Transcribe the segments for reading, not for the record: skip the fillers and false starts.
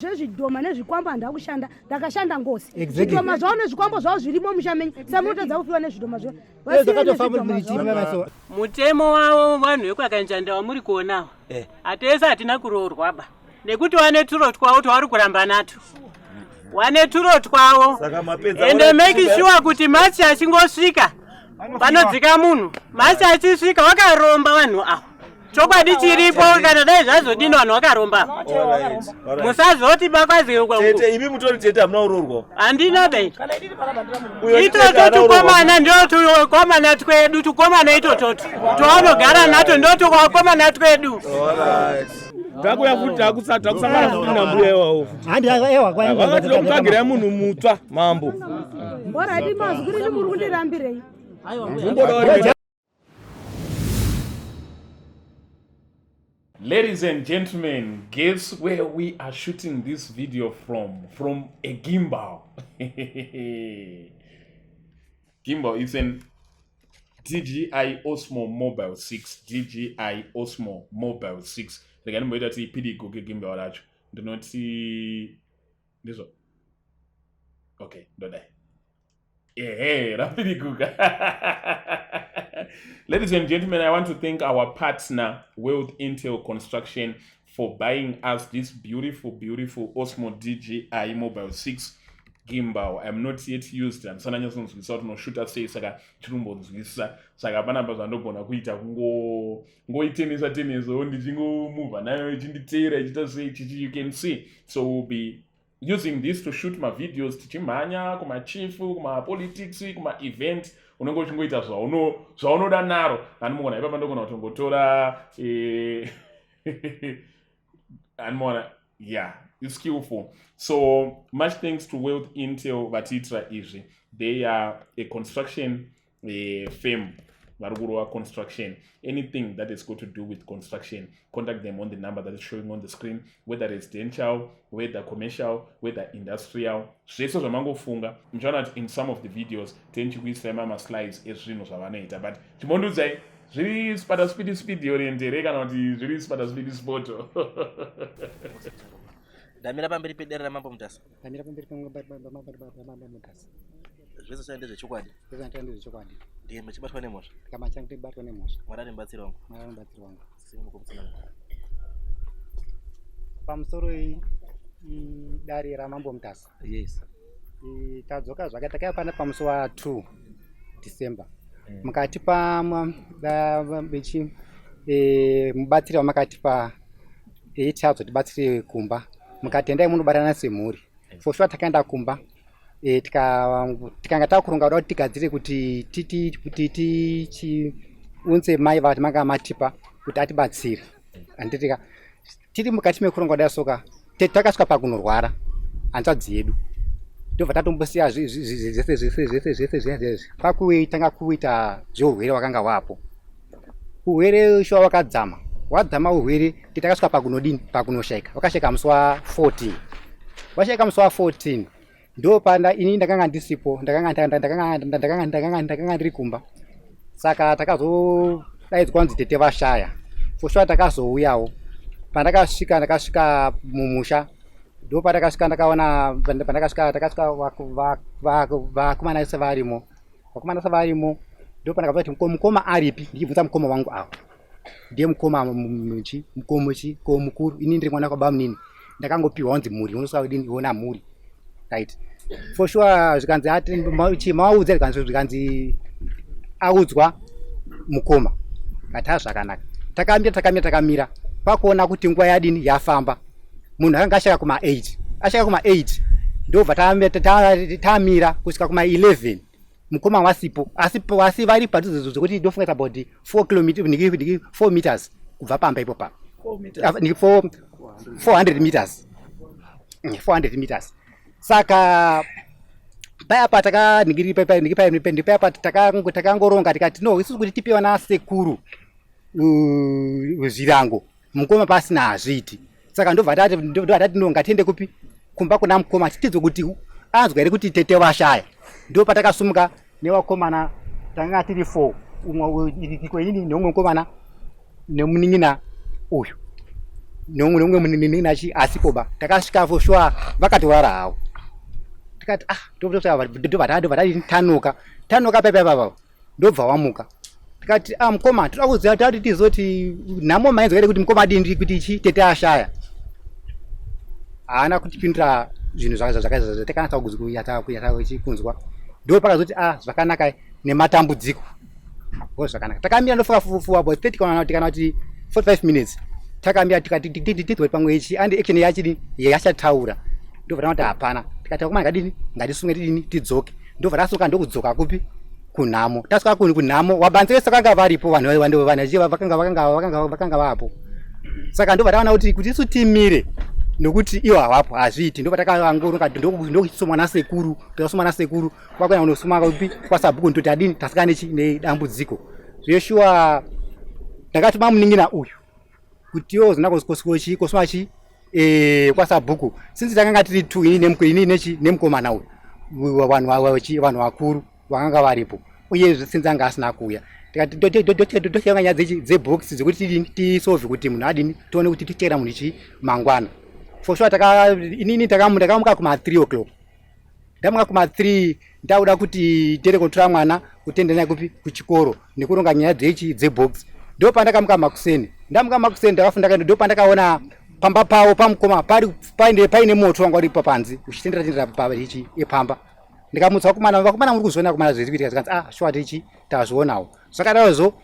Zvezvidhoma nezvikwambo handina kushanda, ndakashanda ngozi. Zvidhoma zvavo nezvikwambo zvavo zvirimo musha menyu, samunotadza kufiwa nezvidhoma zvavo. Mutemo wavo vanhu vekwakanjanda wamuri kuonawo eh. Hatese hatina kuroorwa ba nekuti wane turo twawo twavari kuramba natwo wane turo twawo ende make sure kuti machi achingosvika panodzika munhu machi achisvika wakaromba vanhu ava chokwadi chiripo kana dai zvazodini vanhu vakaromba musazoti bakwazitete imi mutori tete hamuna kuroorwa handina dai itoto tukomana ndo tukomana twedu tukomana itototu twavanogara nato ndo tukomana twedu takuya futi takusangana futi nambuya iwawo futi vangati munhu mutsva mambo orati mazwi rini muri kundirambirei Ladies and gentlemen, guess where we are shooting this video from? From a gimbal. Gimbal is an DJI Osmo Mobile 6. DJI Osmo Mobile 6. Rega ndimboita ti pidigo gimbal racho. Ndinoti ndizvo. Okay, ndodai. Ehe, rapiriguka. Ladies and gentlemen, I want to thank our partner, World Intel Construction, for buying us this beautiful, beautiful Osmo DJI Mobile 6 gimbal. I'm not yet used. Handisana nyatsonzwisisa kuti unoshuta sei saka chirimbonzwisisa. Saka panapa zvandogona kuita kungoitenesa tenesawo ndichingomuvha nayo ichinditeera ichiita sei chichi you can see. So we'll be using this to shoot mavideos tichimhanya kumachief kumapolitics kumaevent unenge uchingoita zvaunoda naro andimogona ipapa ndogona kutongotora eh, andimogona yeah skillful so much thanks to wealth intel vatiitira izvi they are a construction eh, firm vari kurova construction anything that is got to do with construction contact them on the number that is showing on the screen whether residential whether commercial whether industrial zvese zvamangofunga muchaona kuti in some of the videos tenichikuisirai mamaslides ezvinhu zvavanoita but chimondiudzai zviri spada spidi spidi orient here kana kuti zviri spada spidi spoto ndamira pamberi pedare ramambo mutasa ndamira pamberi pamambo mutasa zvese zvai ndezvechokwadi zvese zvai ndezvechokwadi ndiye muchibatwa nemhosva kama changu tibatwa nemhosva mwari ari mubatsiri wangu mwari ari mubatsiri wangu pamusoro idare ramambo mutasa yes tadzoka zvaka takauya pana pamusi wa 2 December mm. mukatipa bechi e, mubatsiri wamakatipa eiti azotibatsire kumba mukati endai munobatana semhuri mm. for sure takaenda kumba e, tikanga takuronga kuda kuti tigadzire kuti titi kuti tichiunze mai vati manga matipa kuti atibatsire handitika tiri mukati mekuronga kudai soka takasvika pakunorwara hanzvadzi yedu ndobva tatombosiya zvese zvese zvese zvese zviya zviya kwakutanga kuita zveurwere wakanga wapo urwere shuwa wakadzama wadzama urwere titakasvika pakunodini pakunoshaika wakashaika musi wa 14 washaika musi wa 14 ndopanda ini ndakanga ndisipo ndakanga ndakanga ndakanga ndakanga ndakanga ndiri kumba saka takazodaidzwa kunzi tete vashaya for sure takazouyawo pandakasvika ndakasvika mumusha ndopatakasvika ndakaona pandakasvika takasvika vakomana vese varimo vakomana vese varimo ndopandakabva kuti ko mukoma aripi ndichibvunza mukoma wangu ava ndiye mukoma chi mukoma chi ko mukuru ini ndiri mwana kwababa munini ndakangopiwa wanzi mhuri unosvika kudini iona mhuri right for sure zvikanzi ati chi maudza zvikanzi zvikanzi audzwa mukoma kati zvakanaka takamira takamira takamira kwakuona kuti nguva yadini yafamba munhu akanga ashaka kuma 8 ashaka kuma 8 ndobva tamira kusvika kuma 11 mukoma wasipo asi asi vari padhuze zvekuti ndofunga it's about 4 kilometer 4 meters kubva pamba ipo pa 400 meters 400 meters saka paya patakaningiri paya takangoronga tikati no isusu kuti tipe vana sekuru zvirango mukoma pasina hazviiti saka ndobva tati ndobva tati no ngatiende kupi kumba kuna mukoma titidzwe kuti anzwa here kuti tete vashaya ndo patakasumuka nevakomana tanga tiri four umwe inini neumwe mukomana nemunin'ina uyu Neumwe munin'ina chi asipo ba. Takasvika for sure vakatorara havo. Tikati ah, ndobva tanoka tanoka paipaipapa, ndobva wamuka. Tikati ah, mukoma, toda kuziva, tati tizoti nhamo mainzwa ere kuti mukoma adini, kuti chi tete ashaya. Haana kutipindura zvinhu zvatakanatsa kunzwa. Ndo pakazoti ah, zvakanaka, nematambudziko o zvakanaka. Takamira ndofunga for about 30 kana kuti 45 minutes takamira. Tikati tizwe pamwe ichi andi action yachidi yachataura. Ndobva taona kuti hapana. Tikati akomana, ngadini, ngatisunge, tidini, tidzoke. Ndobva tasuka, ndokudzoka kupi? Kunhamo. Tasvika kunhamo, wabanzi vese vakanga varipo, vanhu vakanga vapo. Saka ndobva taona kuti isu timire nokuti ivo havapo hazviiti. Ndobva takangoronga, ndokusumwa nasekuru. Takasumwa nasekuru, kwakuenda kunosuma kupi? Kwasabhuku. Ndoti adini, tasika nechi nedambudziko zveshuwa. Ndakatuma munin'ina uyu kuti iwo zina kosuma chi kwasabhuku, since takanga tiri two, ini ini nechi nemukomana uyu. Vanhu vakuru vakanga varipo, uye since anga asina kuuya, tikati totenga nyaya dzebox dzekuti tidini, tisolve kuti munhu adini, tione kuti tichera munhu chi mangwana. For sure taka inini ndakamuka kuma 3 o'clock. Ndamuka kuma 3, ndakuda kuti tiende kotora mwana, kutenda naye kupi? Kuchikoro, nekuronga nyaya dzechi dzebox. Ndo pandakamuka makuseni. Ndamuka makuseni, ndakafunda kaenda. Ndo pandakaona pamba pavo pamukoma pari paine moto wanga uri papanzi uchitendera tendera paichi epamba. Ndikamutsa vakomana, "Vakomana, muri kuzviona kumana zviri kuitika?" Zvikanzi, "Ah, sure, tichi tazvionawo." Zvakadarozvo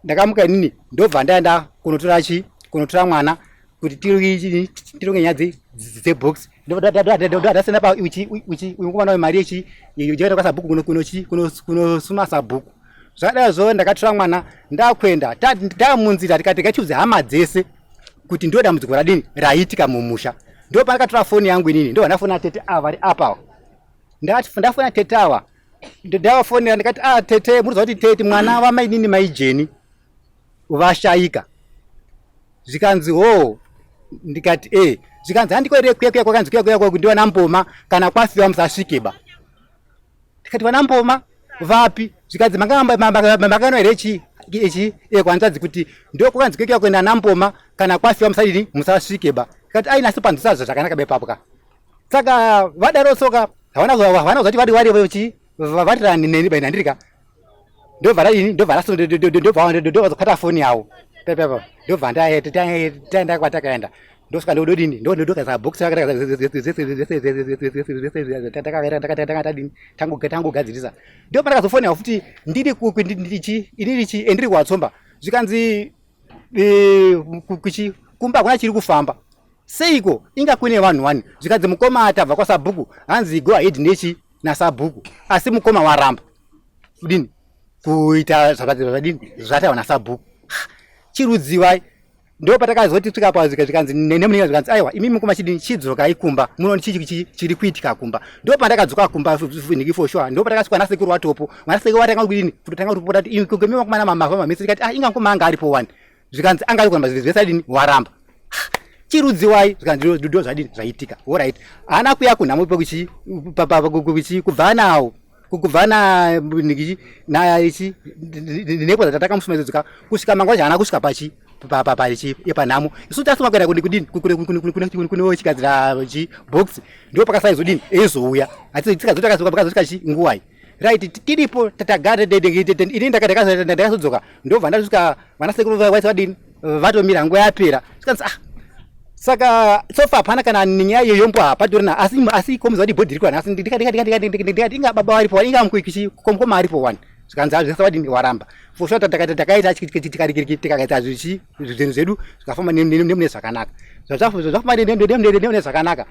ndakamuka inini, ndobva ndaenda kunotora chi kunotora mwana kuti tironge nyaya dzebox. Ndasenda pa uchi uchi uyu mukomana wemari yechi yekuenda kwasabhuku, kunosuma sabhuku. Zvakadaro ndakatora mwana, ndakuenda. Tamunzira tikati ngatiudze hama dzese kuti ndo dambudziko radini raitika mumusha. Ndo pandakatora foni yangu inini, ndo ndafona tete ava vari apa. Ndati ndafona tete ava, ndavafonera, ndikati, "Ah, tete, muri kuti tete mwana wamainini maijeni vashayika." Zvikanzi, "Ho." Ndikati, "E." Zvikanzi, "Handiko here kuya kuya kwakanzi kuya kuya kuya ndiwana mboma, kana kwafiwa musasvike ba." Ndikati, "Vana mboma vapi?" Zvikanzi, "Makano here chi ichi kwanzadzi kuti ndo kwakanzi kuya kuya kuenda namboma, kana kwafiwa musadini, musasvike ba." Ndikati, "Ai, nasi panzisa zvakanaka bepapo ka." Saka vadaro soka havana kuzati vari chi vatirani neni baina ndirika. Ndobva radini, ndobva raso, ndobva zokata foni yavo pepepo. Ndobva taenda kwatakaenda, ndosvika, ndodini, ndokaisa box tadini, tangogadzirisa. Ndo pandakazofonera futi ndiri kuchi inini chi ndiri kuwatsomba. Zvikanzi kuchi kumba hakuna chiri kufamba seiko, inga kune vanhu wani. Zvikanzi, "Mukoma, atabva kwasabhuku, hanzi go ahead nechi nasabhuku, asi mukoma waramba kudini kuita zvadini zvataura nasabhuku." Chirudziwai? Ndo patakazoti svika pa zvikanzi nemunina, zvikanzi, "Aiwa, imi mukoma, chidini, chidzokai kumba munoona chii chiri kuitika kumba." Ndo pandakadzoka kumba niki. For sure ndo patakasvika nasekuru watopo. Vanasekuru vatanga kudini, kutotanga kutopota kuti imi vakomana mamavha mamisi. Tikati, "Ah, inga mukoma anga aripo wani." Zvikanzi, "Anga ari kuramba zvese adini, waramba." Chirudziwai? Zvikanzi, "Ndo zvadini zvaitika." Alright, haana kuya kunhamo pekuchi kuchi kubva nawo kubva na niki na ichi nepo takamusuma idzoka kusvika mangwana haana kusvika pachi pachi panhamo. Isu tasuma kuenda kudini, kunochigadzira chi box. Ndo pakasaizodini eizouya, tikazosvika chi nguwai. Right, tiripo tagara, ini ndakazodzoka, ndobva ndasvika vanasekuru vaisi vadini, vatomira, nguva yapera. Zvikanzi, "Ah, saka so far hapana kana nenyaya yeyombo hapatorina, asi komuziva kuti bhodhi riri nhasi." Ndikati, "Inga baba varipo, inga mukoma aripo wani." Zvikanzi, "Zvese wadini, waramba." For sure takaita tikakaita zvichi zvinhu zvedu zvikafamba nemune zvakanaka. Zvafamba nemune zvakanaka,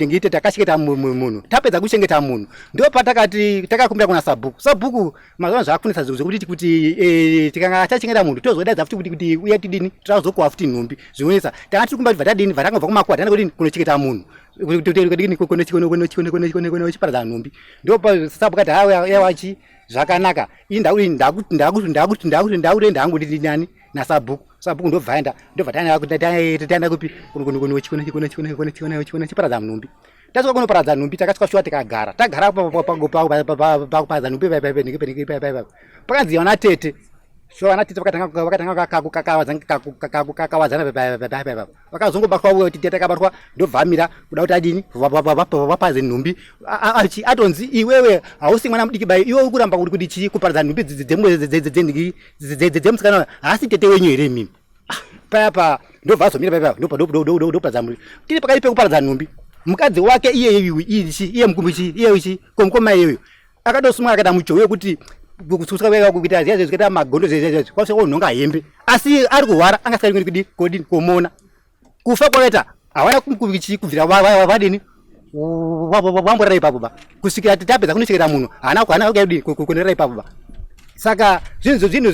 ngite takachengeta munhu. Tapedza kuchengeta munhu, ndo patakati takakumbira kuna sabhuku. Sabhuku mazuva zvakunetsa zvekuti kuti tikanga tachengeta munhu, tozodaidza futi kuti uya tidini, tazokowa futi nhumbi, zvinonetsa. Tanga tiri kumba, tadini, vatangobva kumakuwa, taenda kudini, kunochengeta munhu, kunochiparadza nhumbi. Ndo sabhuku ati, "Hawa, zvakanaka, ii ndakuti ndangu ndinani nasabhuku." Sabhuku ndobva aenda, ndobva taenda kupi, kunochiparadza nhumbi. Tasvika kunoparadza nhumbi, takasvika shuwa, tikagara, tagara pakuparadza nhumbi. Pakanzi, "Vana tete Shuwa vana tete vakatanga vakatanga kakawadzana paipa vakazongobatwa uyo tete takabatwa ndobvamira kuda kuti adini vapaze nhumbi atonzi iwewe hausi mwana mudiki bai iwe uri kuramba kuti chii kuparadza nhumbi dzemusikana haasi tete wenyu here imimi ah, paya pa ndobva azomira paya ndoparadza nhumbi tiri pakati pekuparadza nhumbi mukadzi wake iye iye mukumbichi iye chi komukoma iyeyo akatosumwa akaita muchowi wekuti kusuka kuita ziya zvikaita magondo zvezvezve kwasvika kunhonga hembe asi ari kurwara anga asingadi kudi kodini komona kufa kwakaita hawana kumukuvichi kubvira vadini vamborera ipapo ba kusvikira tapedza kunocheketa munhu haana haana kudini kunorera ipapo ba saka zvinhu zvinhu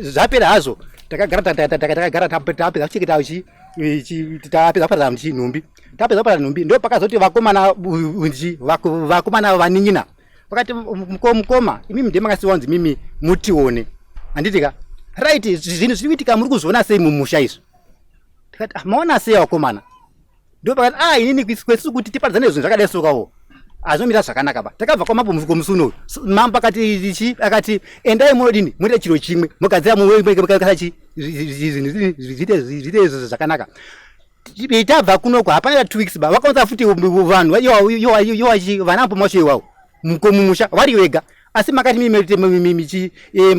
zvapera hazvo takagara takagara tapedza kucheketa tapedza kuparadza nhumbi tapedza kuparadza nhumbi ndo pakazoti vakomana vakomana vanin'ina vakati mukoma imimi ndiye makasiwa kunzi mimi mutione handiti ka right zvinhu zviri kuitika muri kuzviona sei mumusha izvi tikati ah, maona sei vakomana ndo pakati ah inini kwesu kuti tiparadzane zvinhu zvakadai sokawo azvomira zvakanaka ba takabva kwamambo musi unoyu mambo akati chi akati endai munodini muite chiro chimwe mugadzira mukachi zvinhu zviite zviite zvakanaka tabva kunoko hapana 2 weeks ba vakaunza futi vanhu yowachi vana mpo macho iwawo mumusha vari vega asi makati mimi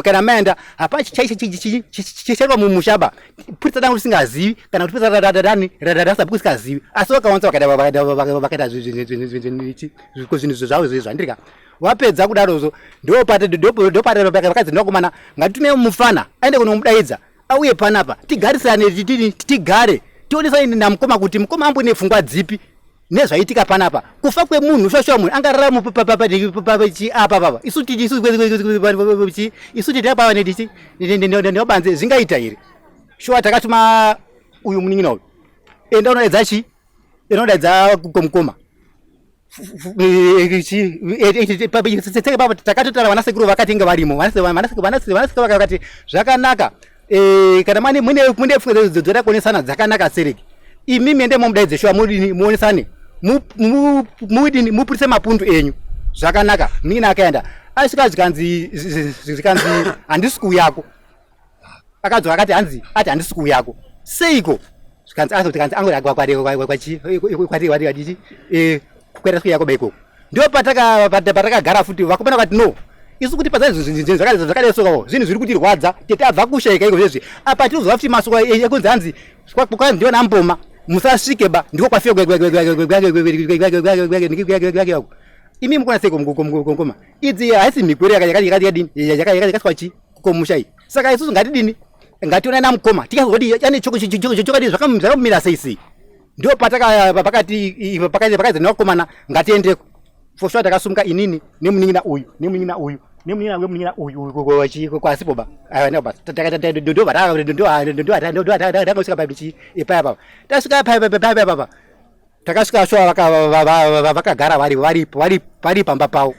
kana maenda hapana chichaitwa mumusha ba purisa dangu risingazivi kana kuti purisa radani rasabhuku risingazivi asi vakawanza vakaita zvinhu zvavo zvandirika wapedza kudarozvo ndopatevakadzi ndakomana ngatitume mufana aende kunomudaidza auye panapa tigarisane tigare tionesane namukoma kuti mukoma ambone pfungwa dzipi nezvaitika panapa kufa kwemunhu shosho munhu angararama apa papa isu isu titapava nebanze zvingaita here shuwa takatuma uyu munin'ina uyu enda unodaidza chi enda unodaidza komukoma takatotaura vana sekuru vakati inge varimo vana vakati zvakanaka eh, kana mane mune mune pfungwa dzoda kuonesana dzakanaka sereki imi miende momudaidze shuwa mudini muonesane mudini mupurise mapundu enyu zvakanaka munin'ina akaenda asvika zvikanzi zvikanzi handisi kuuyako akadzoka akati hanzi ati handisi kuuyako seiko zvikanzi zvikanzi angori kwaita siku yako baikoko ndo patakagara futi vakomana vakati no isu kuti pazai zvinhu zvakadai sokawo zvinhu zviri kutirwadza tete abva kushaika iko zvezvi apa tinozwa futi masoko ekunzi hanzi kwanzi ndiyo namboma musasvike ba ndiko kwafiwa imi mukona seiko mukoma idzi haisi mhikwere yakadini yakaswa chi komusha iyi saka isusu ngatidini ngationai namukoma tikazoti ane chokwadi zvakamira sei sei ndo pataka pakati pakati pakati nevakomana ngatiendeko for sure takasumuka inini nemunin'ina uyu nemunin'ina uyu nemunin'ina wemunin'ina uyu kwasipo ba ndobva pabichi paya papa tasvika paya papa takasvika shuwa vakagara vari vari vari pamba pavo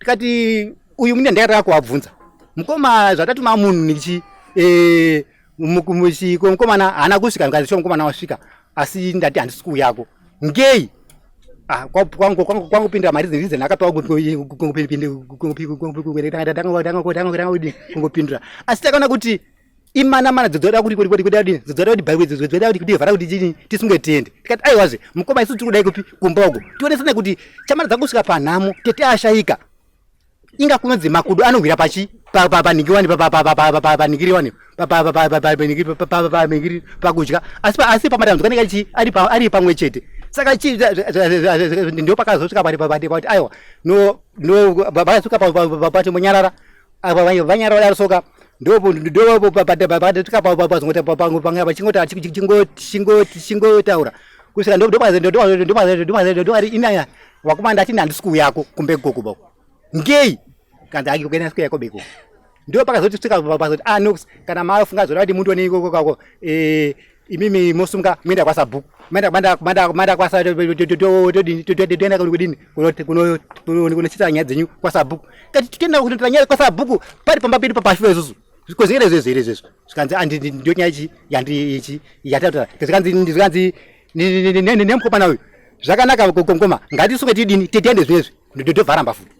tikati uyu mune ndakataka kuvabvunza mukoma zvatatuma munhu nichi eh, mukomana haana kusvika ndikati shuwa mukomana wasvika asi ndati handisi kuuyako ngei ah, kwangupindira mari reason akapiwa kungopindura asi takaona kuti imana mana dzoda kuti kuti kuti kuti dzoda kuti bhaiwe dzoda kuti kuti vhara kuti chini tisunge tiende tikati aiwazve mukoma isu tiri kudai kupi kumba uko tionesane kuti chamara dzakusvika panhamo tete ashaika inga kunonzi makudo anowira pachi panhingiwani panhingiriwani panhingiri pakudya asi asi pamatambudziko anenge achi ari ari pamwe chete saka chi ndo pakazosvika pari pati aiwa no no vakasvika pati munyarara vanyarara vadaro soka ndopakasvika chingotaura kusvika ndoari vakomana ndati handisi kuuyako kumbe ikoko bako ngei kanzi haki kuenda siku yako beko ndo pakazoti svika pakazoti ah no kana mafunga zvoda kuti mundu one ikoko kako eh imimi mosunga muenda kwasabhuku manda manda manda manda kwasa toenda kudini kuno kunochita nyaya dzenyu kwasabhuku kati toenda kunoita nyaya kwasabhuku pari pamba pedu papashuva isusu zvikozere izvezvo here izvezvo zvikanzi andi ndio nyaya ichi yandi ichi yatataura zvikanzi zvikanzi nemukomana uyu zvakanaka mukoma ngatisunge tidini tiende zvinezvi ndovharamba futi.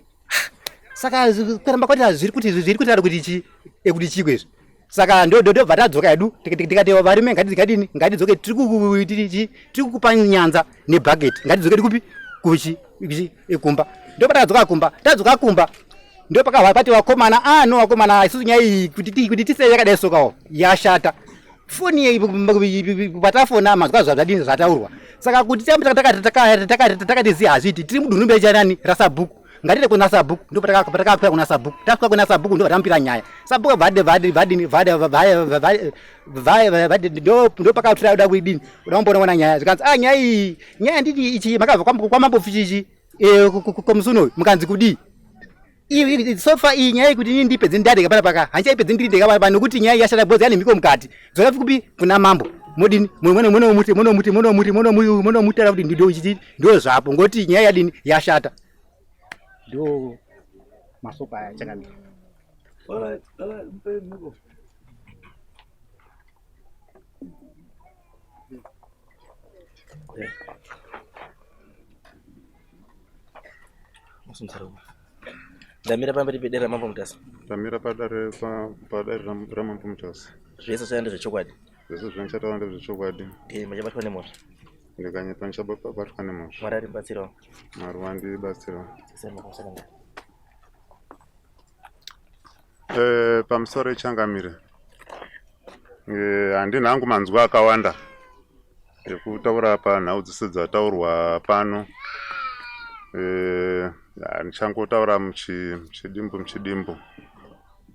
Saka kuramba kwati zviri kuti zviri kutaura kuti chi ekuti chiko izvi. Saka ndobva tadzoka hedu tikati varume ngatidini ngatidzoke tiri kukupa nyanza nebhaketi ngatidzoke tikupi kuchi kumba. Ndopatadzoka kumba tadzoka kumba ndopakahwa pati vakomana ah no vakomana isusu nyaya iyi kuti tisei yakadai sokawo yashata. Foni patafona mazwa zvadini zvataurwa. Saka kuti takati zi hazviiti tiri mudunhu bechanani rasabhuku. Ngatide kuna sabhuku ndipo patakakwira kuna sabhuku. Tasvika kuna sabhuku ndipo tamumpira nyaya. Sabhuku vade vade vadini vade vade vade ndo pakatira kuda kuidini. Uda kumboona nyaya zvikanzi ah nyaya iyi nyaya nditi ichi makabva kwamambo fichichi komusuno mukanzi kudii. So far iyi nyaya yekuti ini ndipedze ndadeka pana paka handichaipedze ndiri ndega pana nokuti nyaya yashata bhodzi yane mhiko mukati. Dzoka kupi kuna mambo. Modini muno muno muti muno muti muno muti muno muno mutara kuti ndo ichi ndo zvapo ngoti nyaya yadini yashata. Ndo masoko aya chakamira. Alright, alright, mpe miko. Ndamira pamberi pedare raMambo Mutasa. Ndamira padare padare raMambo Mutasa. Zvese zvaya ndezvechokwadi. Zvese zvandichataura ndezvechokwadi. Machabatwa nemhosva. Ndikanyepa ndichabatwa nemhosva. Mwari aribatsirawo. Mwari wandibatsirawo. Pamusoro ichangamire. Handina hangu manzwi akawanda ekutaura panhau dzese dzataurwa pano. Ndichangotaura muchidimbu muchidimbu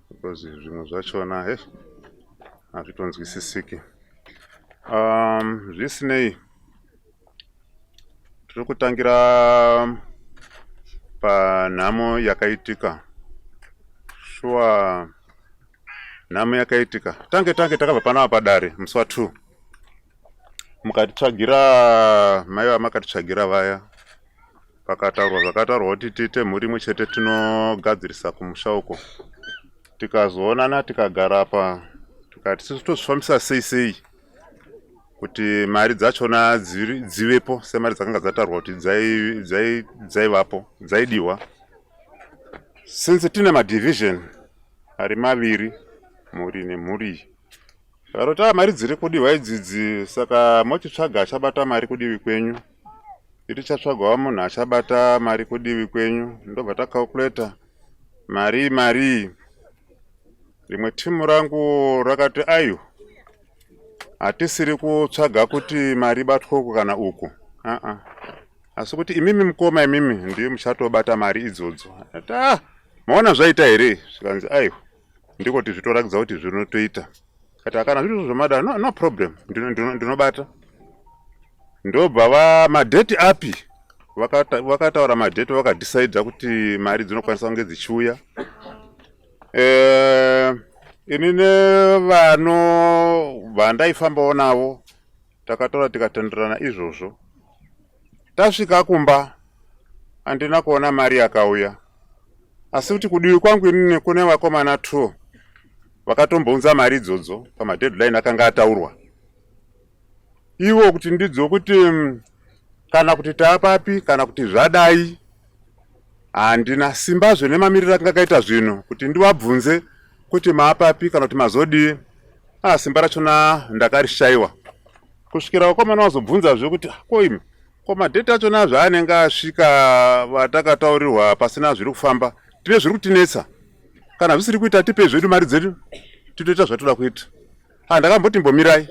because zvimwe zvachona hazvitonzwisisiki. Zvisinei tiri kutangira panhamo yakaitika. Shuwa nhamo yakaitika. Tange takabva panapa padare musi wa 2. Mukatitsvagira mai vamakatitsvagira vaya. Pakataurwa zvakataurwa kuti tiite mhuri imwe chete tinogadzirisa kumusha uko. Tikazoonana tikagara apa tikati tisu tozvifambisa sei sei kuti mari dzachona dzivepo semari dzakanga dzataurwa kuti dzaivapo dzaidiwa. Since tine madivision ari maviri mhuri nemhuri iyi. Takaroti mari dziri kudiwa idzidzi saka mochitsvaga achabata mari kudivi kwenyu. Tichatsvagawo munhu achabata mari kudivi kwenyu. Ndobva takalkuleta mari. Rimwe timu rangu rakati ayo hatisiri kutsvaga kuti mari ibatwe uku kana uku. Asi kuti imimi mukoma imimi ndiye muchatobata mari idzodzo. Maona zvaita here? Zvikanzi aiwa. Ndiko kuti zvitorakidza kuti zvinotoita. Kati kana zviri zvamada no problem ndinobata. Ndobva va madheti api vakataura madheti vakadhisaidha kuti mari dzinokwanisa kunge dzichiuya. Ini nevano vandaifambawo navo takataura tikatenderana izvozvo. Tasvika kumba handina kuona mari yakauya. Asi kuti kudivi kwangu inini kune vakomana 2 vakatombounza mari idzodzo pamadeadline akanga ataurwa. Ivo kuti ndidzo kuti kana kuti taapapi kana kuti zvadai handina simbazve nemamiriro akanga akaita zvinhu kuti ndivabvunze kuti maapapi kana kuti mazodii. Simba rachona ndakarishaiwa kusvikira vakomana vazobvunzazve kuti ko imi ko madheti achona zvaanenge asvika vatakataurirwa pasina zviri kufamba tine zviri kutinetsa. Kana zvisiri kuita tipei zvedu mari dzedu titoita zvatoda kuita. Ndakamboti mbomirai.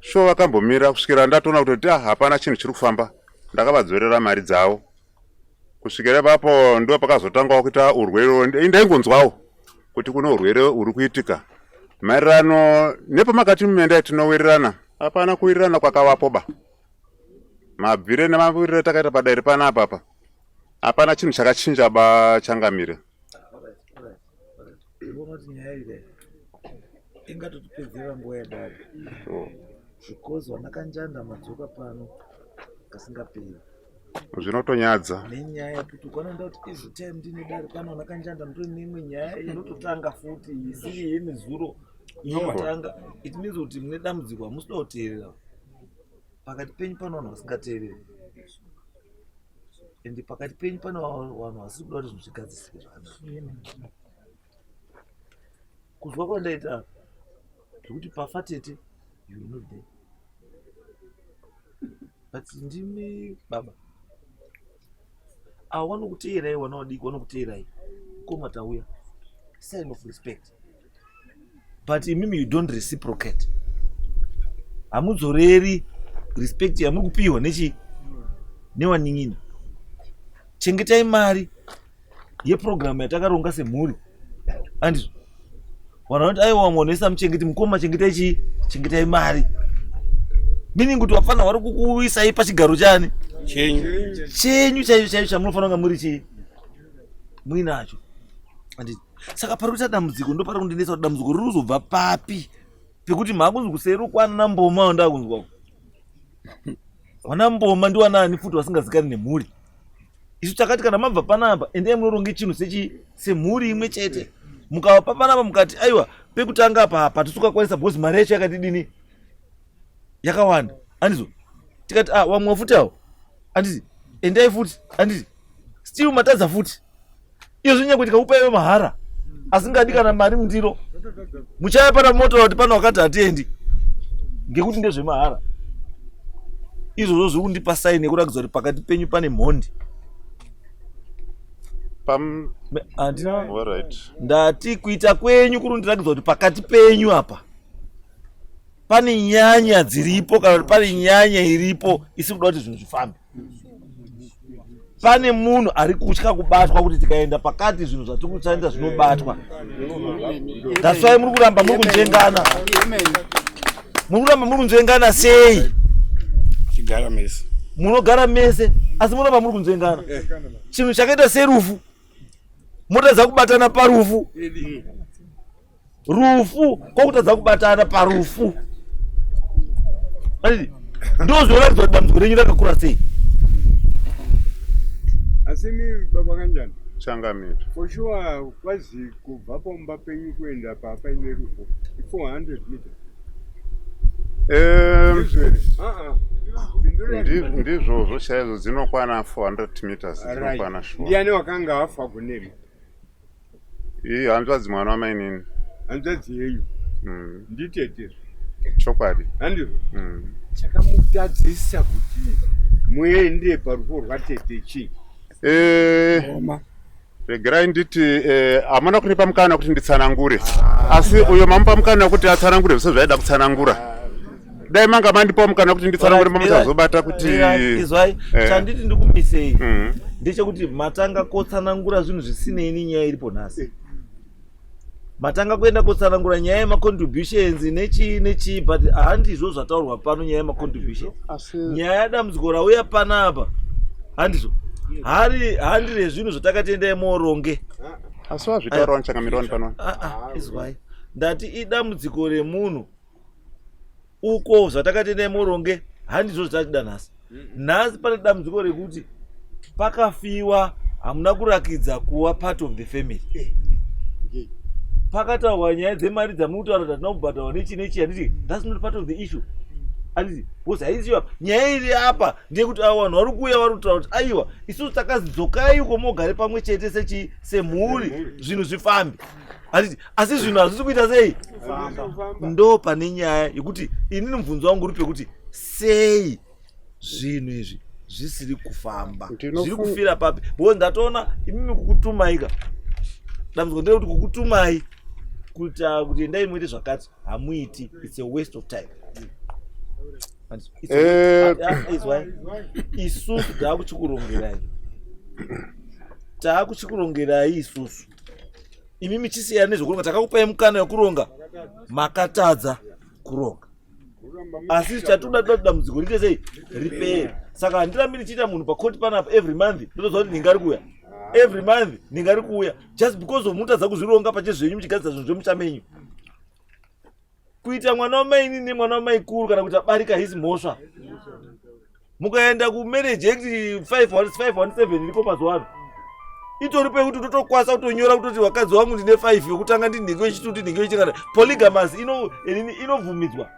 Sho vakambomira kusvikira ndatoona kuti hapana chinhu chiri kufamba. Ndakavadzorera mari dzavo. Kusvikira ipapo ndo pakazotangawo kuita urwere. Ndaingonzwawo kuti kune urwere uri kuitika. Maererano nepamakati mumenda tinowirirana, hapana kuwirirana kwakavapo ba. Mabvire nemawiriro takaita padare panapa apa. Hapana chinhu chakachinja ba changamire. Ingatotipedzera nguva yadare. Because vana Kanjanda madzoka pano kasingaperi. Zvinotonyadza. Nenyaya yekuti ukaona kuti every time ndine dare pano vana Kanjanda ndori neimwe nyaya inototanga futi isiri yemezuro inotanga. It means kuti mune dambudziko hamusida kuteerera. Pakati penyu pano vanhu vasingateereri. And pakati penyu pane vanhu vasiri kuda kuti zvinhu zvigadzisike zvakanaka. Kuzwa kwandaita zvekuti pafa tete you were not there. But ndimi baba. Avo vanokuteerai vana vadiki vanokuteerai. Koma tauya. Sign of respect. But imimi you don't reciprocate. Hamudzoreri respect yamuri kupiwa nechi newanin'ina. Chengetai mari yeprogramu yatakaronga semhuri. Andizvo. Vanhu vanoti aiwa vamwe vanoisa muchengeti mukoma chengetai chii? Chengetai mari. Meaning kuti vapfana vari kukuisai pachigaro chani? Chenyu. Chenyu chaicho chaicho chamunofanira kunga muri chii? Muinacho. Anditi. Saka pari kuita dambudziko ndo pari kundinetsa kuti dambudziko riri kuzobva papi pekuti maakunzi kuseri kwana mboma wandakunzwa. Wana mboma ndiwanani futi vasingazikani nemhuri. Isu takati kana mabva panapa endai munoronge chinhu sechi semhuri imwe chete. Mukavapa panapa mukati aiwa pekutanga apa apa tisukakwanisa because mari yacho yakatidini yakawanda. Andizvo tikati ah wamwe futi awo anditi endai futi anditi still matadza futi. Izvo nyangwe tikakupa iwe mahara asingadi kana mari mundiro muchaya pana moto kuti pano wakati hatiendi ngekuti ndezvemahara izvozvo zviri kundipa saini yekurakidza kuti pakati penyu pane mhondi. Handina ndati kuita kwenyu kuri kundirakidza kuti pakati penyu apa pane nyanya dziripo kana kuti pane nyanya iripo isi kuda kuti zvinhu zvifambe. Pane munhu ari kutya kubatwa kuti tikaenda pakati zvinhu zvatiri kushandisa zvinobatwa. That's why muri kuramba muri kunzvengana. Muri kuramba muri kunzvengana sei? Chigara mese. Munogara mese asi munoramba muri kunzvengana. Chinhu chakaita serufu. Motadza kubatana parufu. Rufu kwakutadza kubatana parufu. Ndozvinoratidza kuti dambudziko renyu rakakura sei. Asi imi baba Kanjani? Changamire. For sure kwazi kubva pamba penyu kuenda papaine rufu 400 meters. Ndizvozvo chaizvo dzinokwana 400 meters dzinokwana sure. Ndiani wakanga afa kunemi? Iyi hanzvadzi mwana wamainini. Hanzvadzi yenyu? Nditete. Chokwadi. Handizvo? Chakamutadzisa kuti muende parufu rwatete chii? Regerai nditi hamuna kundipa mukana kuti nditsanangure. Asi uyo mamupa mukana kuti atsanangure zvese zvaida kutsanangura. Dai manga mandipa mukana kuti nditsanangure mamuchazobata kuti izwai chanditi ndikumisei ndechekuti matanga kotsanangura zvinhu zvisinei nenyaya iripo nhasi. Matanga kuenda kotsanangura nyaya yemacontributions nechii nechii but handizvo zvataurwa pano nyaya yemacontributions. Nyaya yadambudziko rauya panapa handizvo handi rezvinhu zvatakati endai moronge. Asi wazvitaura wani wani pano. Izwai ndati idambudziko remunhu uko zvatakati endai moronge handizvo zvatida nhasi. Nhasi pane dambudziko rekuti pakafiwa hamuna kurakidza kuva part of the family. Pakataurwa nyaya dzemari dzamuri kutaura kuti hatina kubhadharwa nechi nechi handiti that's not part of the issue. Handiti because haisiyo apa. Nyaya iri apa ndeyekuti avo vanhu vari kuuya vari kutaura kuti aiwa isusu takazi dzokai uko mogare pamwe chete sechi semhuri zvinhu zvifambe. Handiti asi zvinhu hazvisi kuita sei? Ndo pane nyaya yekuti inini mubvunzo wangu uri pekuti sei zvinhu izvi zvisiri kufamba, zviri kufira papi? Because ndatoona imimi kukutumai ka, dambudziko nderekuti kukutumai kuti kuti endai muite zvakati hamuiti, it's a waste of time. Isusu taakuchikurongerai, taakuchikurongerai isusu. Imimi chisiyana nezvekuronga, takakupai mukana wekuronga, makatadza kuronga. Asi chatoda toda dambudziko riite sei ripere. Saka handirambi ndichiita munhu pakoti panapa every month ndotoziva kuti ndingari kuuya every month, ndingari kuuya just because of mutadza kuzvironga pachezvenyu muchigadzira zvinhu zvemusha menyu. Kuita mwana wamaini nemwana wamaikuru kana kuita barika hisi mhosva. Mukaenda kumarriage act 517 iriko mazuva ano itori pekuti totokwanisa kutonyora kutoti vakadzi vangu ndine 5 yekutanga ndinhingi wechitatu ndinhingi wechikana. Polygamous inobvumidzwa.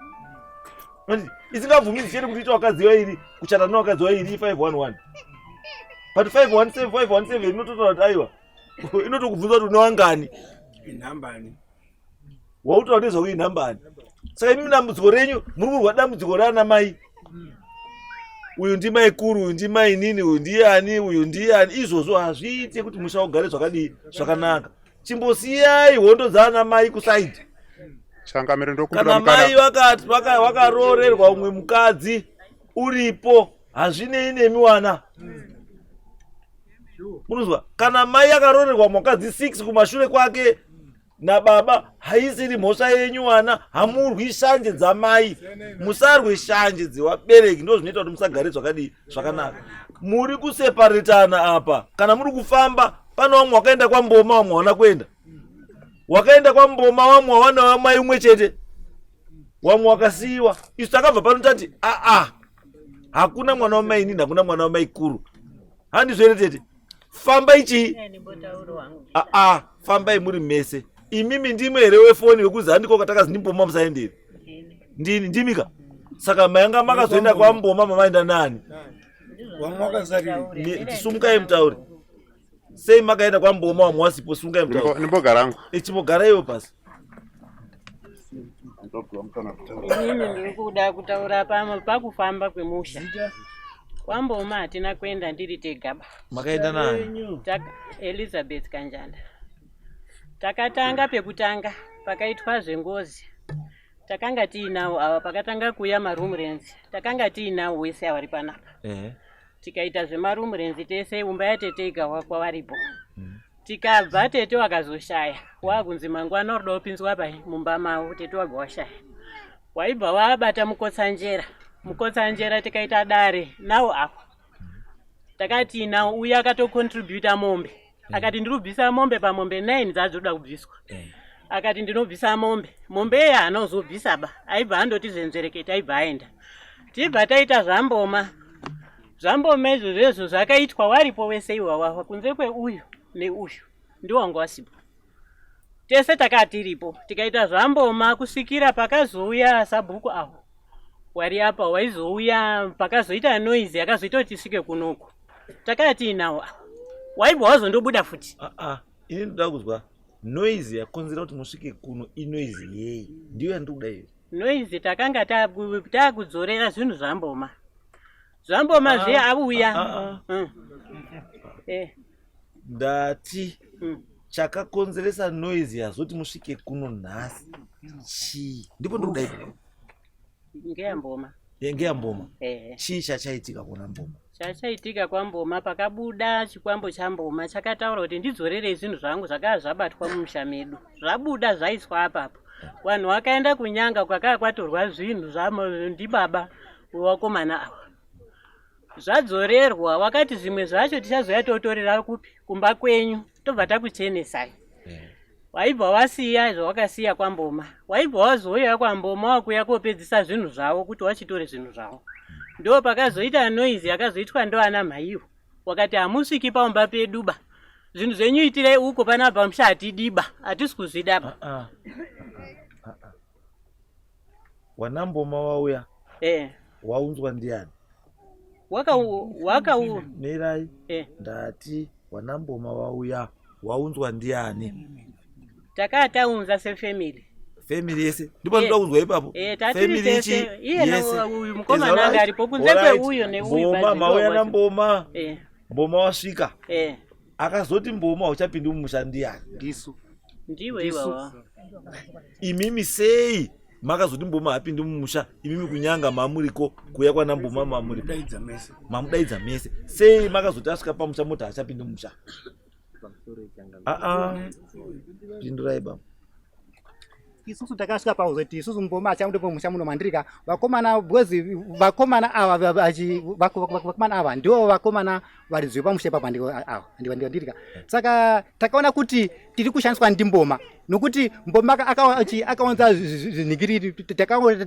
Isingabvumidzi chete kuti ita vakadzi vairi kuchata nevakadzi vairi 511. But 517 517 inototaura kuti aiwa inotokubvunza kuti une wangani. Inhambani. Wautaura nezvako inhambani. Saka imi dambudziko renyu muri kurwa dambudziko raana mai. Uyu ndimai kuru, uyu ndimai nini, uyu ndiyani, uyu ndiyani. Izvozvo hazviite kuti musha ugare zvakadii zvakanaka. Chimbosiyai hondo dzaana mai kusaidi. Changamire ndokumbira Kana mukana. mai vakati vakaroorerwa umwe mukadzi uripo hazvinei nemi wana. Munozwa kana mai akaroorerwa mukadzi 6 kumashure kwake nababa haisiri mhosva yenyu wana, hamurwi shanje dzamai, musarwe shanje dzevabereki, ndo zvinoita kuti musagare zvakadii zvakanaka. Muri kuseparetana apa, kana muri kufamba pane vamwe wakaenda kwamboma, vamwe hawana kuenda, wakaenda kwamboma, vamwe hawana wamai umwe chete, vamwe wakasiyiwa. Isu takabva pano tati aa, hakuna mwana wamai inini, hakuna mwana wamai kuru, handizvo here tete? Fambai chii? Aa, fambai muri mese. Imimi ndimwe here wefoni wekuzi handiko katakazi ndimboma musaenderi? Ndini ndimika. Saka mayanga makazoenda kwamboma mamaenda nani? Sumukai mutauri. Sei makaenda kwamboma wamwe wasipo? Sumukai mutauri. Ndimbogara hangu. Chimbogara iwe pasi. Inini ndiri kuda kutaura pakufamba kwemusha. Kwamboma hatina kuenda ndiri tegaba. Makaenda nani? Elizabeth Kanjanda. Takatanga pekutanga pakaitwa zvengozi. Takanga tiinawo ava pakatanga kuuya maroom rents. Takanga tiinawo wese avari panapa. Tikaita zvemaroom rents tese umba yatete ikawa kwavaripo. Tikabva tete wakazoshaya. Wakunzi mangwana uri kuda kupinzwa pai mumba mavo tete wabva washaya. Waibva wabata mukotsanjera. Mukotsanjera tikaita dare nawo apo. Takati nawo uya akatocontributa mombe. Akati ndiri kubvisa mombe pamombe 9 dzadzoda kubviswa. Akati ndinobvisa mombe. Mombe iya haana kuzobvisa ba. Aibva andoti zenzverekete aibva aenda. Tibva taita zvamboma. Zvamboma izvozvo izvo zvakaitwa waripo wese iwawawa kunze kweuyu neuyu ndiwo wanga wasipo. Tese takaa tiripo tikaita zvamboma kusvikira pakazouya sabhuku awo wari apa waizouya pakazoita noise yakazoita kuti tisvike kunoku. Takaa tiinawo awa. Waibva wazondobuda futi. Ini ndoda kuzwa noise yakonzera kuti musvike kuno inoise yei? Ndiyo yandiri kuda iyo. Noise takanga takudzorera zvinhu zvamboma. Zvamboma zve avuya. Ndati chakakonzeresa noise yazoti musvike kuno nhasi chii? Ndipo ndiri kuda ipapo. Ngeyamboma. Ngeyamboma. Chii chachaitika kuna Mboma? Chachaitika kwaMboma pakabuda chikwambo chaMboma chakataura kuti ndidzorerei zvinhu zvangu zvakanga zvabatwa mumusha medu. Zvabuda zvaiswa apapo. Vanhu vakaenda kunyanga kwakanga kwatorwa zvinhu ndibaba wevakomana ava. Zvadzorerwa wakati zvimwe zvacho tichazouya totorera kupi kumba kwenyu tobva takuchenesai. Waibva wasiya zvawakasiya kwaMboma. Waibva wazouya kwaMboma wakuya kopedzisa zvinhu zvavo kuti wachitore zvinhu zvavo. Ndo pakazoita noise yakazoitwa ndoana mhaiwo. Wakati hamusviki paumba pedu ba. Zvinhu zvenyu itirei uko panapa pamusha hatidiba. Hatisi kuzvida ba. Wana Mboma wauya. Waunzwa ndiani? Waka Mirai. Ndati wana Mboma wauya. Waunzwa ndiani? Takataunza sefamily. Family yese. Ndipo ndoda kunzwa ipapo. Tatiri tese. Iye uyu mukomana anga aripo kunze kweuyo neuyu. Mboma mauya naMboma. Mboma wasvika. Akazoti Mboma uchapindi mumusha ndiani? Ndisu. Ndiwe iwawa. Imimi sei makazoti Mboma hapindi mumusha imimi kunyanga mamuriko kuya kwana Mboma mamuriko. Mamudaidza mese. Sei makazoti asvika pamusha moti haachapindi mumusha? Pindurai baba. Isusu takasvika pakuzoti isusu Mboma achamude mumusha muno mandirika vakomana because vakomana ava vakomana ava ndivo vakomana varidzi vepamusha ipapa ava ndirika. Saka takaona kuti tiri kushandiswa ndiMboma nokuti Mboma akaunza zvinhingiriri.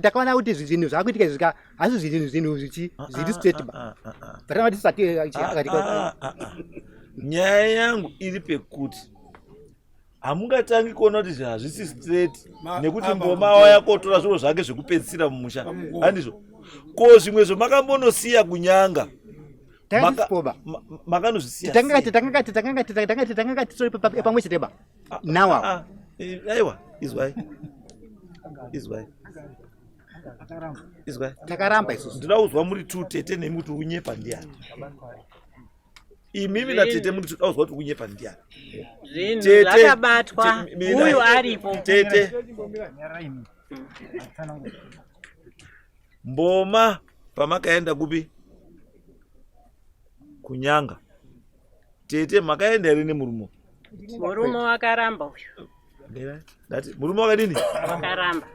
Takaona kuti zvinhu zvakuitika izvi hasi zvinhu zviri straight ba. Nyaya yangu iri pekuti hamungatangi kuona kuti zvinhu hazvisi straight nekuti Mboma waya kotora zviro zvake zvekupedzisira mumusha. Handizvo? Ko zvimwe zvamakambonosiya kunyanga Takatisipoba. Makanozvisiya. Takanga takanga takanga takanga takanga titori pamwe chete ba. Now. Ah, aiwa, izwai. Izwai. Izwai. Takaramba isusu. Ndinoda kuzwa muri two tete nemi kuti unyepa ndiani. Imimi natete muri two toda kuzwa kuti unyepa ndiani. Zvinhu zvakabatwa uyu aripo. Tete. Mboma pamakaenda kupi? Kunyanga. Tete makaenda here nemurume? Murume wakaramba uyu. Ndati murume wakadini? Wakaramba.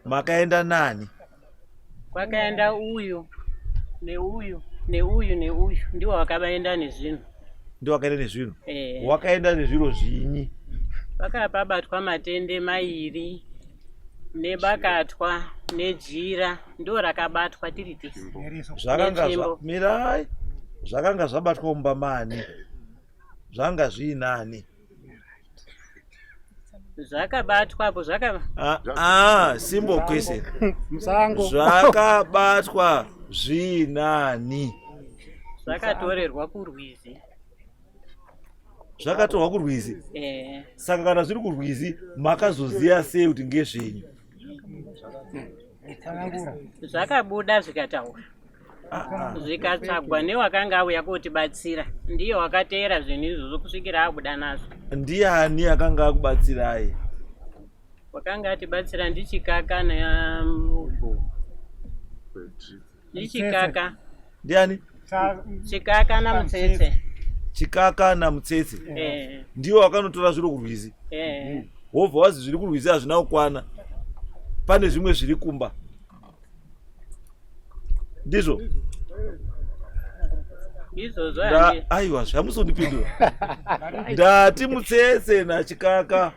Makaenda nani? Kwakaenda uyu neuyu neuyu neuyu ndiwo wakabaenda nezvinhu. Ndiwo wakaenda nezvinhu. Eh. Wakaenda nezviro zvinyi? Pakapabatwa matende mairi nebakatwa nejira ndo rakabatwa tiri tese. Zvakanga mirai zvakanga zvabatwa mumba mani zvanga zviinani zvakabatwa apo zvaka ah, ah, simple question musango zvakabatwa zviinani zvakatorerwa kurwizi zvakatorwa kurwizi eh. Saka kana zviri kurwizi makazoziva sei kuti ngezvenyu? Zvakabuda zvikataura zvikatsvagwa newakanga auya kotibatsira ndiye wakateera zvinhu izvozvo kusvikira abuda nazvo. Ndiani akanga akubatsirai? Wakanga atibatsira ndichikaka na ndichikaka. Ndiani? Chikaka naMutsetse. Chikaka naMutsetse. Eh. Ndiwo wakanotora zviro kurwizi. Eh. Wobva wazi zviri kurwizi hazvina kukwana. Pane zvimwe zviri kumba. Ndizvo? Izvozvo aiwa zvamusondipindura. Ndati Mutsetse naChikaka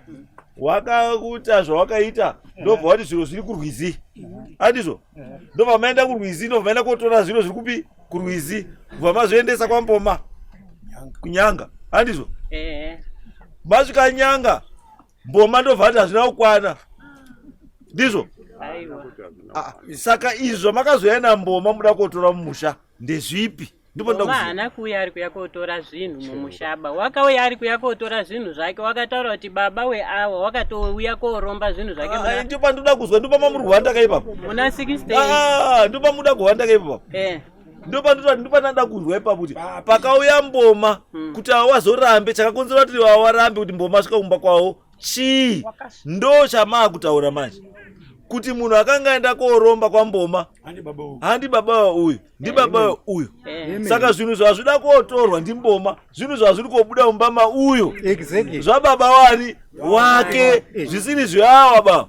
wakakuita zvawakaita ndobva wati zviro zviri kurwizi. Andizvo? Ndobva maenda kurwizi ndobva maenda kotora zviro zviri kupi kurwizi kubva mazviendesa kwamboma kunyanga handizvo masvika nyanga mboma ndobva ati hazvina kukwana ndizvo ah, saka izvo makazoya namboma muda kotora mumusha ndezvipi ndipo ndoda kuziva haana kuuya ari kuya kotora zvinhu mumushaba wakauya ari kuya kotora zvinhu zvake wakataura kuti baba weawa wakatouya koromba zvinhu zvake ah, ndipo pandoda kuzwa ndipo pamuri kuhwanda ipapo muna 16 ah, ndipo pamuda kuhwanda ipapo eh ndipo pandoda ndipo pandada kunzwa ipapo kuti pakauya mboma hmm. kuti awazorambe chakakonzera kuti awarambe kuti mboma asvika kumba kwavo chii ndo chamaa kutaura manje kuti munhu akanga aenda kooromba kwamboma handi baba uyu ndibaba uyu saka zvinhu zvazvida kotorwa ndimboma zvinhu zvazviri kobuda mumba mauyo zvababa wani wake zvisiri zveawa ba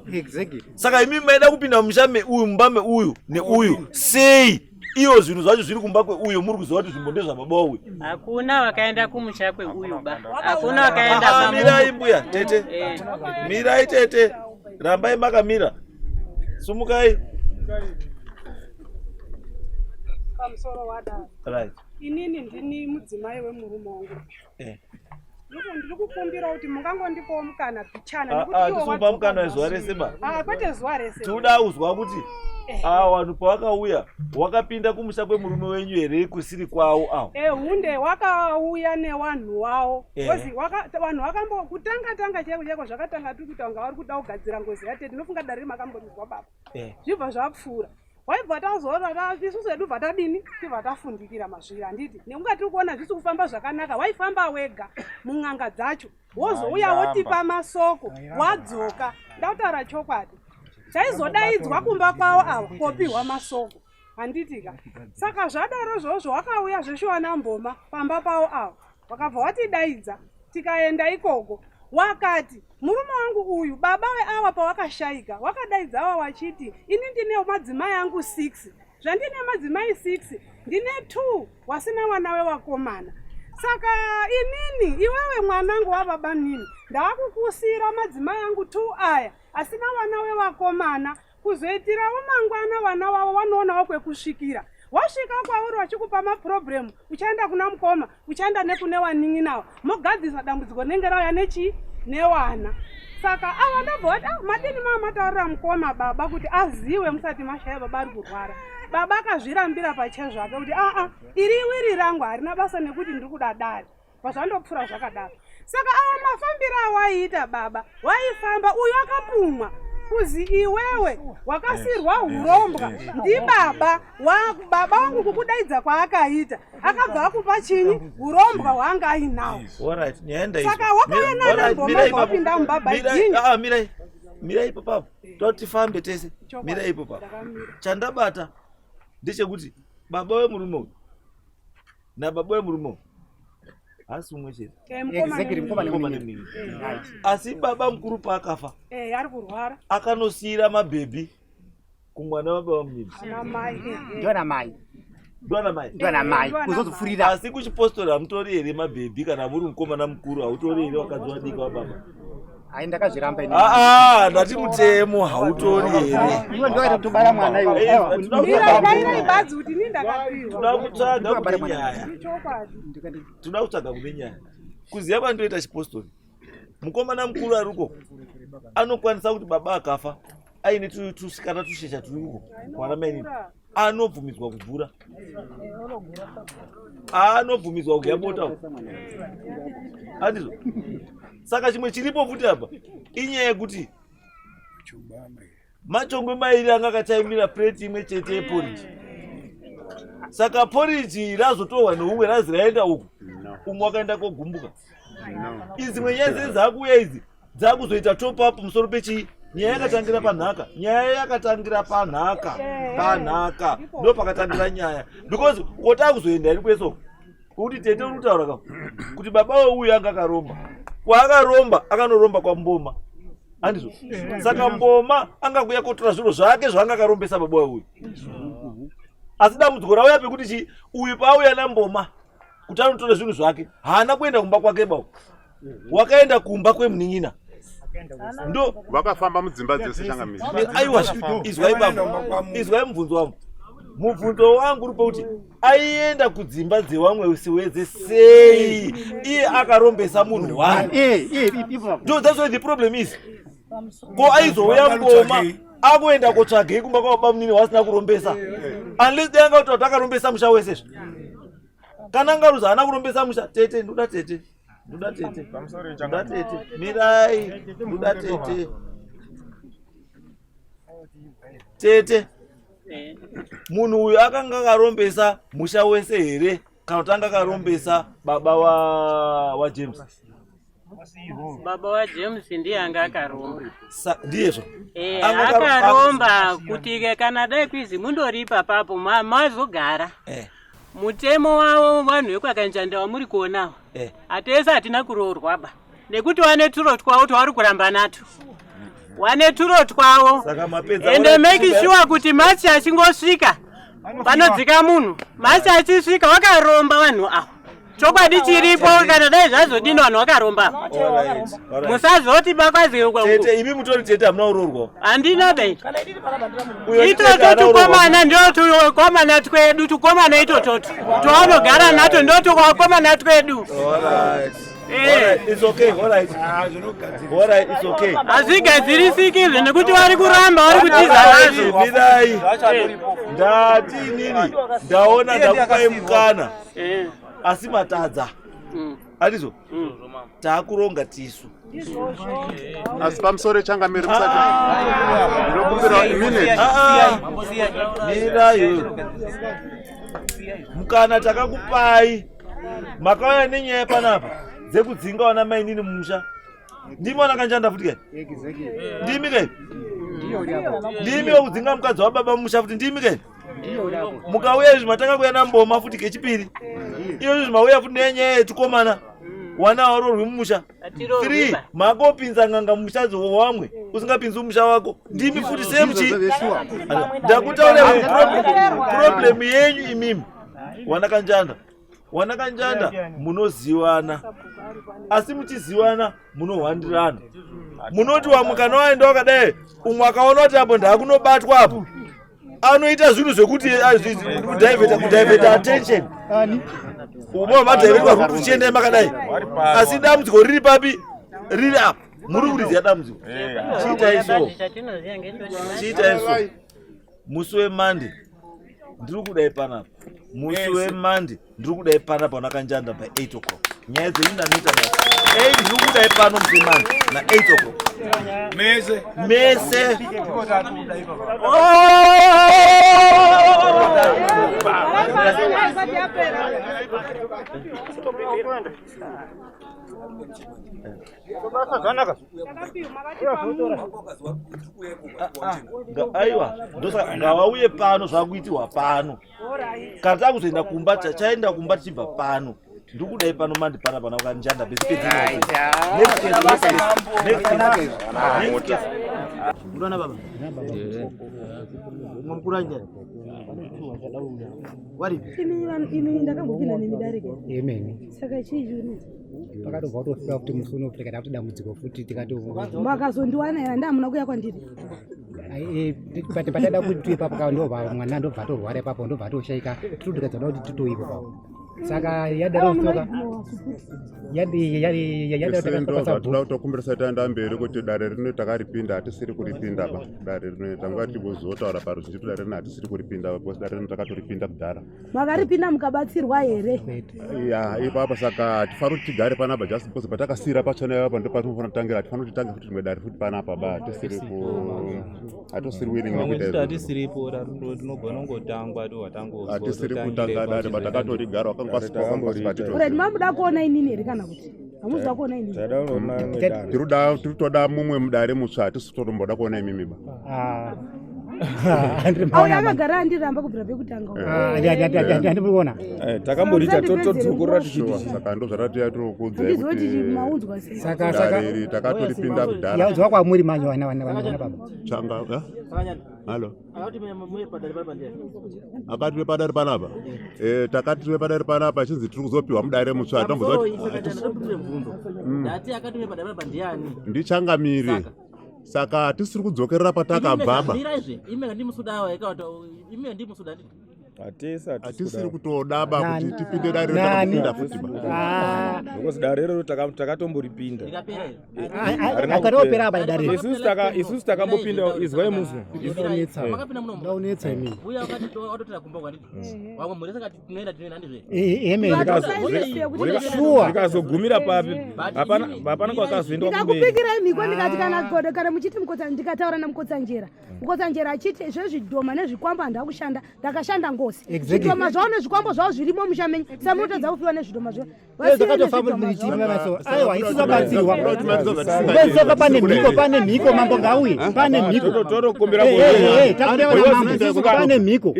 saka imi maida kupinda mumusha meuyu mumba meuyu neuyu sei iyo zvinhu zvacho zviri kumba kweuyo muri kuziva kuti zvimbo ndezvababa uyu hakuna vakaenda kumusha kweuyu ba hakuna vakaenda ah, mirai mbuya tete eh. mirai tete rambai makamira sumukai pamusoro wadaro right inini ndini mudzimai wemurume wangu eh. Ndiri kukumbira kuti mungangondipawo mukana pichana ah, nekuti ah, iwo tisupa mukana wezuva rese ba ah, kwete zuva rese tinoda kuzwa kuti eh. awa vanhu pawakauya wakapinda kumusha kwemurume wenyu here kusiri kwawo awo ehunde wakauya newanhu wawo Eh. Kozi vanhu vakambo kutanga tanga chaiko chaiko zvakatanga tiri kuita kunga vari kuda kugadzira ngozi yatete ndinofunga dare rimakambonizwa baba Eh. zvibva zvapfuura waibva tazoona isusu hedu bva tadini tibva tafundikira mazviri handiti nekunga tiri kuona zvisi kufamba zvakanaka waifamba wega mun'anga dzacho wozouya wotipa masoko wadzoka ndakutaura chokwadi chaizodaidzwa kumba kwavo ava kopihwa masoko handitika saka zvadaro zvozvo wakauya zveshuwa namboma pamba pavo ava wakabva watidaidza tikaenda ikoko wakati murume wangu uyu baba weawa pawakashaika wakadaidza awa wachiti ini ndine madzimai angu 6 zvandine madzimai 6 ndine 2 wasina wana wewakomana saka inini iwewe mwanangu wababa nini ndaakukusira madzimai angu 2 aya asina wana wewakomana kuzoitirawo mangwana vana wavo vanoonawo kwekusvikira wasvika kwauri vachikupa maproblem uchaenda kuna mukoma uchaenda nekune wanin'inawo mogadzirisa dambudziko rinenge rauya nechii newana saka ava ndobva vati ah, madini maa mataurira mukoma baba kuti aziwe musati mashaya baba ari kurwara Baba akazvirambira pachezvake kuti aa, iri iwiri rangu harina basa nekuti ndiri kuda dare. Pazvandopfuura zvakadaro. Saka awa mafambiro awaiita baba, waifamba uyu akapumwa kuzi iwewe wakasirwa hurombwa ndibaba baba wangu kukudaidza kwaakaita akabva akupa chinyi hurombwa hwaanga ainawo. Saka wakauya nana mboma wapinda mumba baidini. Mirai, mirai ipo papo, toda tifambe tese. Mirai ipo papo. Chandabata ndechekuti baba wemurume uyu nababa wemurume uyu haasi umwe chete. Exactly, mukoma nemunin'ina. Asi baba mukuru paakafa ari kurwara, akanosiyira mabhebhi kumwana wababa munini. Ndiona mai. Ndiona mai. Ndiona mai. Kuzozopfurira. Asi kuchipostori hamutori here mabhebhi kana muri mukomana mukuru hautori here wakadzi wadiki wababa? Hai, ndakazviramba ini. Aa, ndati mutemo hautori here? Iwe ndokaita kutobara mwana iwe. Mira badzi kuti ini ndakapiwa. Toda kutsvaga kune nyaya. Chokwadi. Toda kutsvaga kune nyaya. Kuziva kwandoita chipostori, mukomana mukuru ariko anokwanisa kuti baba akafa aine tusikana tushesha turi uko kwana mainini, anobvumidzwa kugura, anobvumidzwa kugaya bota uko, andizvo? Saka chimwe chiripo futi apa inyaya yekuti machongwe mairi anga akataimira plate imwe chete yeporiji. Saka poriji razotorwa neumwe, razi raenda uku, umwe wakaenda kogumbuka. Idzi dzimwe nyaya dzee dzakuuya idzi dzakuzoita top up musoro pechii? Nyaya yakatangira panhaka, nyaya yakatangira panhaka, panhaka ndo pakatangira nyaya, because kotaa kuzoenda iri kwese uku kuti tete uri kutaura ka kuti baba weuyu anga akaromba, kwaakaromba akanoromba kwamboma, handizvo? Saka mboma anga kuya kotora zviro zvake zvaanga akarombesa baba weuyu. Asi dambudziko rauya pekuti chi uyu paauya namboma kuti anotora zvinhu zvake, haana kuenda kumba kwake bau, wakaenda kumba kwemunin'ina. Ndo vakafamba mudzimba dzese changamire. Aiwa, izwai baba, izwai mubvunzo wangu. Mubvunzo wangu uri pekuti aienda kudzimba dzewamwe siwedze sei iye akarombesa munhu wani? Ndo that's where the problem is. Ko aizouya ngoma akuenda kotsvagei kumba kwababa munini wasina kurombesa? Unless dai anga kuti akarombesa musha wese zve. Kana angaruza haana kurombesa musha. Tete, ndoda tete, ndoda tete, ndoda tete, mirai, ndoda tete. Tete, munhu uyu akanga akarombesa musha wese here kana kuti anga akarombesa baba waJames? Baba waJames ndiye anga akaromba. Ndiyezvo. Akaromba kuti kana dai kwizi mundoripa papo mazogara. Mutemo wavo vanhu vekwakanjanda wamuri kuonawo, hatese hatina kuroorwa ba, nekuti wane turo twawo twavari kuramba nato, wane turo twawo. Saka mapedza. Ende make sure kuti March achingosvika panodzika munhu, March achisvika wakaromba vanhu ava. Chokwadi chiripo, kana dai zvazodini vanhu vakaromba, musazoti bakwazi. Tete, imi mutori tete, hamuna kuroorwa? Handina dai. Itoto tukomana ndo tukomana twedu, tukomana itototo twavanogara nato ndo tukomana twedu. Alright. Alright, it's okay. Alright. Alright, it's okay. Hazvigadzirisiki izvi nekuti vari kuramba, vari kutiza nazvo. Mirai. Ndati inini ndaona ndakupai mukana. Asi matadza. Andizvo? Taakuronga tisu. Asi pamusoro changamire, musati, ndinokumbira minute. Mirai iwewe. Mukana takakupai. Makauya nenyaya panapa dzekudzinga vana mainini mumusha. Ndimi vana kanjanda futi kai? Ndimi kai? Ndimi wekudzinga mukadzi wababa mumusha futi, ndimi kai? Mukauya izvi matanga kuya namboma futi kechipiri. Iyo izvi mauya futi nenyaya yetukomana. Wana warorwi mumusha. Three, makopinza n'anga mumusha wamwe usingapinzi mumusha wako. Ndimi futi same chi. Ndakutaura problem yenyu imimi. Wana kanjanda. Wana kanjanda munozivana. Asi muchizivana munohwandirana. Munoti wamwe kana waenda wakadai, umwe akaona kuti apo ndaakunobatwa apo, anoita zvinhu zvekuti kudivert attention. Umwe madhaivetwa kuti uchiendai makadai, asi dambudziko riri papi? Riri apa. Muri kuriziva dambudziko. Chiitai so, chiitai so. Musi weMonday Ndiri kudai panapa musi weMonday, ndiri kudai panapa unakanjanda by 8 o'clock. Nyaya dzenyu ndanoita basa. Ei, ndiri kudai pano musi weMonday na 8 o'clock. Mese. Mese. Isati yapera. Aiwa, ndosaka ngavauye pano, zvakuitirwa pano. Kana takuzoenda kumba, chaenda kumba tichibva pano. Ndiri kudai pano Monday panapa nakanjanda. Next case. Unaona baba? Mumwe mukuru anjani? Waripi? Imi vanhu, imi ndakambopinda nemi darike. Emene. Saka chii chionetsa? Pakatobva kutofika kuti musi uno tikada kuti dambudziko futi tikati Makazondiwana here? Handamuna kuya kwandiri. Patada kuti tuye ipapo ka, ndobva mwana ndobva atorwara ipapo, ndobva atoshaika, tiri tikadzada kuti titoipo papo, saka yadaro tsoka Isi ndo zvatinoda kutokumbirisa taenda mberi kuti dare rino takaripinda, hatisiri kuripinda ba. Dare rino tanga tichizotaura paruzhinji kuti dare rino hatisiri kuripinda because dare rino takatoripinda kudhara. Makaripinda mukabatsirwa here? Ya, ipapo saka hatifaniri kuti tigare panapa just because patakasiyira pachona ipapo ndo patinofanira kutangira. Hatifaniri kuti titange futi rimwe dare futi panapa ba, tisiri ku hatosiri willing Pamwe nekuita titi izvozvo. hatisiripo, tinogona kungotangwa towatango. Hatisiri kutanga dare, batakatorigara wakanga. Alright, mamuda kuona inini here kana kuti hamuziva kuona inini? Tiri kutoda mumwe mudare mutsva, hatisi kutotomboda kuona imimi ba. Auya akagara andiramba kubvira pekutanga. Handimuriona. Takamborita todzokorora tichiti Sure, saka ndo zvatati tokuudzai Handizivi kuti kuti maunzwa sei. Saka dare iri takatoripinda kudhara. Yaudzwa kwamuri manje, vana vana vana vana baba. Changa eh? Halo. Akati muye padare panapa ndiani? Akati padare panapa. Takati padare panapa chinzi tiri kuzopiwa mudare mutsva, Pamusoro tambozwa isaka ndandapindure mubvunzo. Ndati akati muye padare panapa ndiani? Ndichangamire, saka hatisiri kudzokerera patakabva ba. Mira izve, ime ndimusuda awa ikawata ime ndimusuda nditi. Hatisiri kutoda ba kuti Nani? tipinde dare Nani? takapinda futi ba. Because dare iroro takatomboripinda. Rikapera here? Harina Akatopera apa dare. Isusu takambopinda, izwai muzwe. Ndaunetsa. Makapinda munomu. Ndaunetsa imi. Uya wakati watotera kumba kwanditi. Wamwe mhuri saka tinoenda tinoenda handizve. Emene. Sure. Zvikazogumira papi? Hapana, hapana kwakazoendwa kumberi. Ndikakupikirai mhiko, ndikati kana godo kana muchiti mukotsa, ndikataura namukotsanjera, mukotsanjera achiti zvezvidhoma nezvikwambo handava kushanda, ndakashanda ngozi. Zvidhoma zvavo nezvikwambo zvavo zvirimo musha menyu, samunotadza kufiwa nezvidhoma zvavo. Zvakatofamba Aiwa, isusu tabatsirwa. Kwesoko pane mhiko, pane mhiko, mambo ngauye. Pane mhiko. Totokumbira. Takuda vana mambo. Pane mhiko.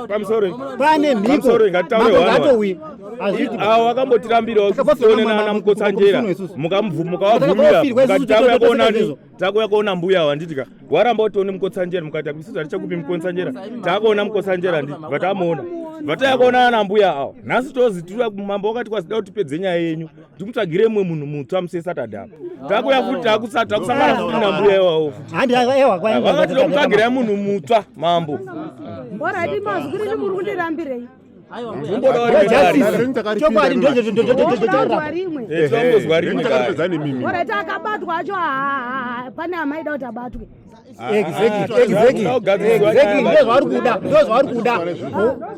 Pamusoro. Pane mhiko. Pamusoro, ngatitaure Mambo hwana. ngaatouye. Hazviti. Avo vakambotirambirawo Takabva tionana namukotsanjera, mukavabvumira, Takabva mukati takuya isusu kuona izvo. Takuya kuona mbuya wanditika waramba utione mukotsanjera, mukati isusu hatichakupi mukotsanjera, takuona mukotsanjera ndi vatamuona, vataya kuonana nambuya avo. Nhasi tozi tiri mambo wakati kwazida kuti tipedze nyaya yenyu, timutsvagire mumwe munhu mutsva musi weSaturday apa takuya futi takusangana futi nambuya iwawo futi. Handi ewa kwa. Vakati tokutsvagirai munhu mutsva, mambo. Alright, mazwi rini muri kundirambirei? Chokwadi Ndozwa rimwe. Tombozwa rimwe. Takapedza nemimi. Alright, akabatwa acho pane amaida kuti abatwe. Exactly. Ndozvavari kuda, ndozvavari kuda.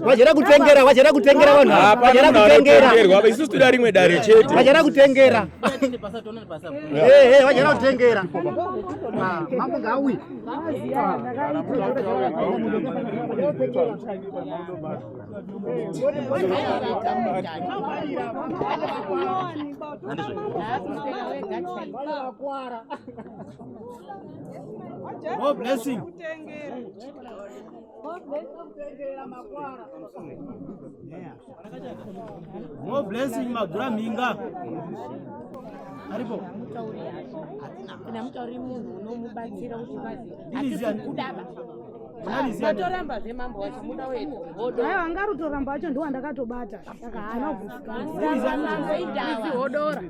Vachada kutengera, vachada kutengera vanhu ava. Vachada kutengera. Isusu toda rimwe dare chete. Vachada kutengera. Eh, vachada kutengera. Ah, mambo ngauye. More blessing. More blessing magura mhinga. Aripo. Kuna mutauri munhu unomubatsira kuti vazi Ndiriziya. hatisikuda Ndiriziya. vatoramba zvemambo wacho muda wedu hodo. Aiwa, angarutoramba acho ndiwo andakatobata, saka haana kugutsikana. Izi hodora.